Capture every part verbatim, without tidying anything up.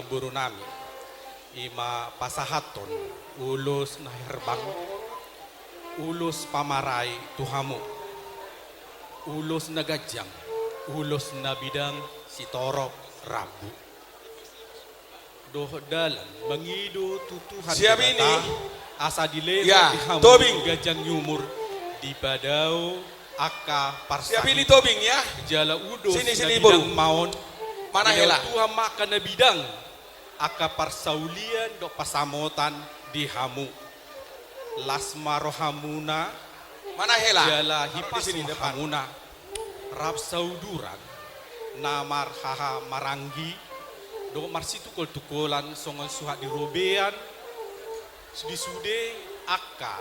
Boru nami, i ma pasahathon ulos na herbang, ulos pamarai tu hamu, ulos na ganjang, ulos na bidang sitorop rambu. Dohot dalan mangido tu Tuhan Debata, asa dilehon di hamu ganjang ni umur, dipadao angka parsahit. Jala ulos na bidang ma on, dilehon Tuhan ma angka na bidang, angka parsaulian dohot pansamotan di hamu. Las ma rohamuna, jala hipas ma hamuna. Rap sauduran na marhaha maranggi dohot marsitungkoltungkolan songon suhat di robean di sude angka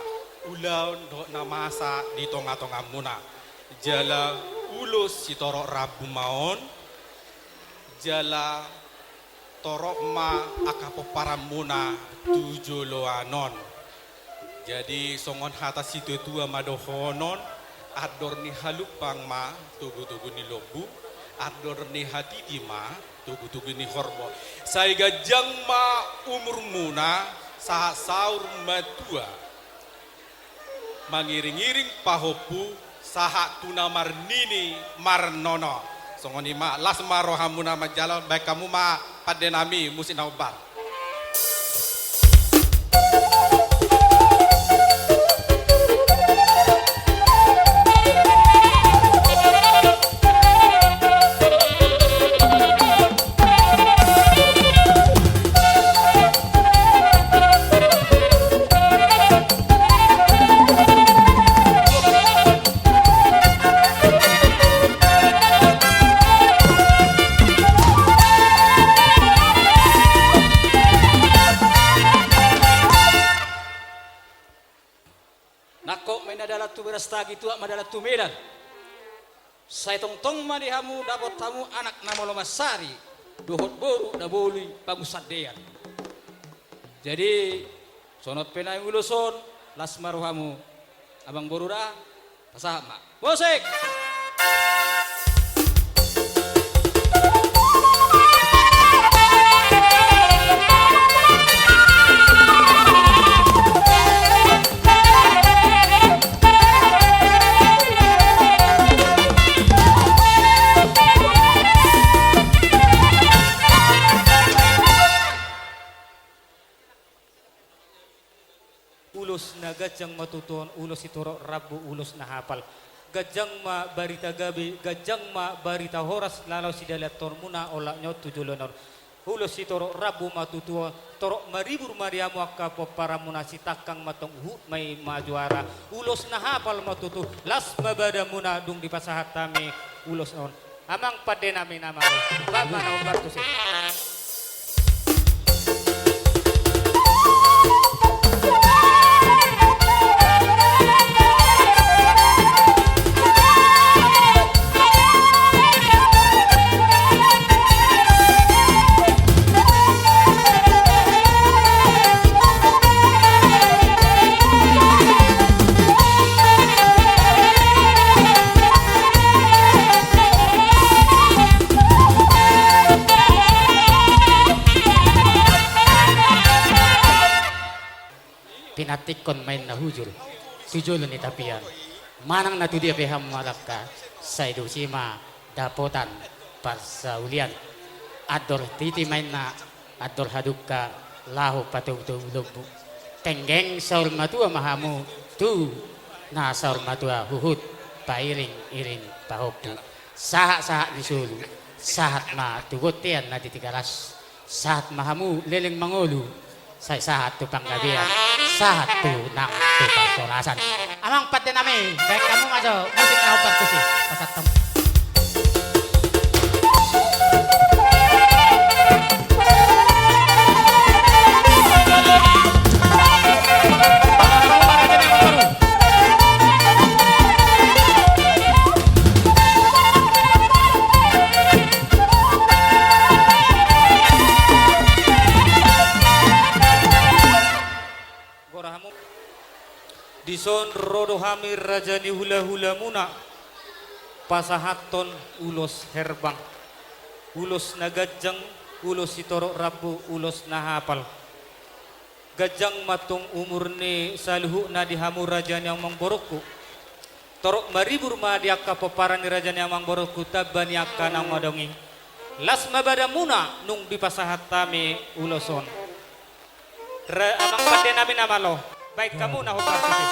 ulaon dohot na masa di tongatongamuna. Jala ulos sitorop rambu ma on, jala torop ma angka pomparanmuna tu joloan on. Jadi songon hata situatua ma dohonon, andor ni halumpang ma togutogu ni lombu, andor ni hatiti ma togutogu ni horbo. Sai ganjang ma umurmuna sahat saur matua, mangiringiring pahompu sahat tu na marnini marnono. Songon i ma, las ma rohamuna manjalo, baen hamu ma pande nami musik na hombar. Nangkok ma inna dalan tu Berastagi, tuat ma dalan tu Medan. Sai tongtong ma di hamu dapot hamu anak na malo mansari dohot boru na boi pangunsandean. Jadi songon on pe naeng ulos on, las ma rohamu. Amang boru da, pasahat ma. Musik. Ulos na ganjang ma tutu on, ulos sitorop rambu, ulos na hapal. Ganjang ma barita gabe, ganjang ma barita horas laho sidalianhonmuna olat ni on tu joloan on. Ulos sitorop rambu ma tutu on, torop maribur ma di hamu angka pomparanmuna, sitangkang ma tong, huhut ma i majuara. Ulos na hapal ma tutu, las ma badanmuna dung dipasahat hami ulos on. Amang pande nami na malo, baen ma na hombar tusi. Pinantikkon ma inna hujur tu jolo ni tapian. Manang na tu dia pe hamu mangalangka, sai dos i ma dapotan parsaulian. Andor titi ma inna, andor hadungka laho patogutogu lombu. Tenggeng saur matua ma hamu tu na saur matua, huhut pairingiring pahompu. Sahatsahat ni solu, sahat ma tu bontean na di Tigaras. Sahat ma hamu leleng mangolu, sai sahat tu panggabean, sahat tu nang tu parhorasan. Amang pande nami, baen hamu ma jo musik na hombar tusi, pasahat hamu. Gora hamu. Dison ro do hami raja ni hulahulamuna, pasahathon ulos herbang, ulos na ganjang, Ulos sitorop rambu, ulos na hapal. Ganjang ma tong umur ni saluhutna di hamu raja ni amangborungku. Torop maribur ma di angka pomparan ni raja ni amangborungku, tamba ni angka naung adong i. Las ma badanmuna nung dipasahat hami ulos on. Ra-, amang pande nami na malo. Baen hamu na hombar tusi.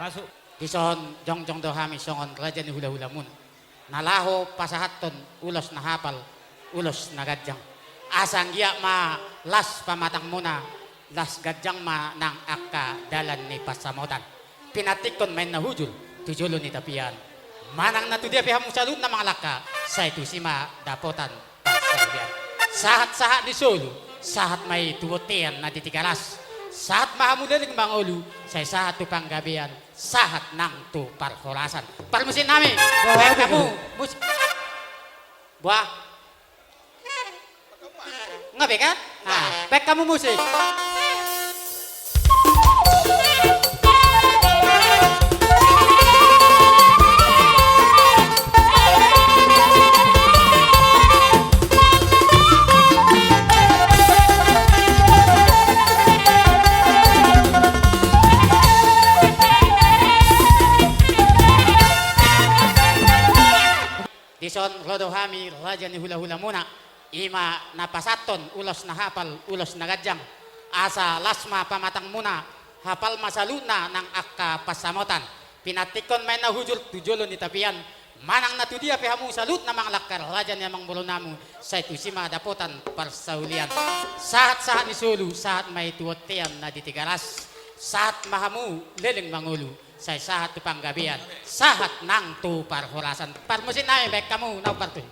Masuk. Dison jongjong do hami songon raja ni hulahulamuna, na laho pasahathon ulos na hapal, ulos na ganjang. Asa anggiat ma las pamatangmuna, las ganjang ma nang angka dalan ni pansamotan. Pinantikhon ma inna hujur tu jolo ni tapian. Manang na tu dia pe hamu saluhutna mangalangka, sai tusi ma dapotan parsaulian. Sahat-sahat ni solu, sahat ma i tu bontean na di Tigaras. Sahat ma hamu leleng mangolu, sai sahat tu panggabean, sahat nang tu parhorasan. Parmusik nami, baen hamu musik. Buah. Nga be kan? Ah, baen hamu musik. Dison ro do hami raja ni hulahulamuna, i ma na pasahathon ulos na hapal, ulos na ganjang. Asa las ma pamatangmuna, hapal ma saluhutna nang angka pansamotan. Pinantikhon ma inna hujur tu jolo ni tapian. Manang na tu dia pe hamu saluhutna mangalangka, raja ni amangborunami, sai tusi ma dapotan parsaulian. Sahat-sahat ni solu, sahat ma i tu bontean na di Tigaras. Sahat ma hamu leleng mangolu, sai sahat tu panggabean, sahat nang tu parhorasan. Parmusik nami, baen hamu na hombar tusi.